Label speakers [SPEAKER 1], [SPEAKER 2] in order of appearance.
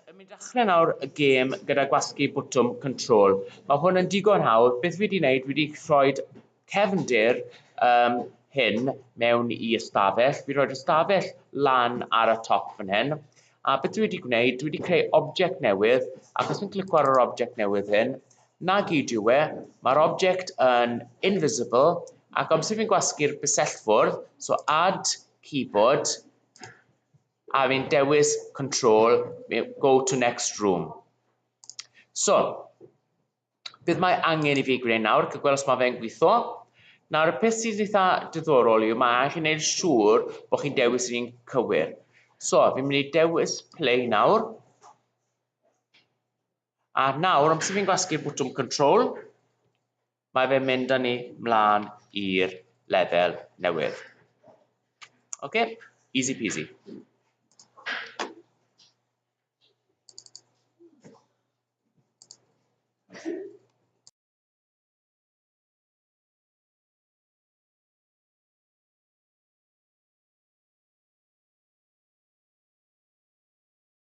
[SPEAKER 1] yn mynd dechrau nawr y gêm gyda gwasgu bwtwm control. Mae hwn yn digon hawdd. Beth fi wedi wneud, fi wedi rhoi cefndir um, hyn mewn i ystafell. Fi roi'r ystafell lan ar y top fan hyn. A beth dwi wedi gwneud, dwi wedi creu object newydd, ac os fi'n clicio ar yr object newydd hyn, na gyd yw e, mae'r object yn invisible, ac amser fi'n gwasgu'r bysellfwrdd, so add keyboard, a fi'n dewis control, go to next room. So, beth mae angen i fi gwneud nawr, cael gweld os mae fe'n gweithio. Nawr, y peth sydd eitha diddorol yw mae angen chi wneud siŵr bod chi'n dewis yr un cywir. So, fi'n mynd i dewis play nawr. A nawr, amser fi'n gwasgu'r bwtwm control, mae fe'n mynd â ni mlaen i'r lefel newydd. OK, easy peasy.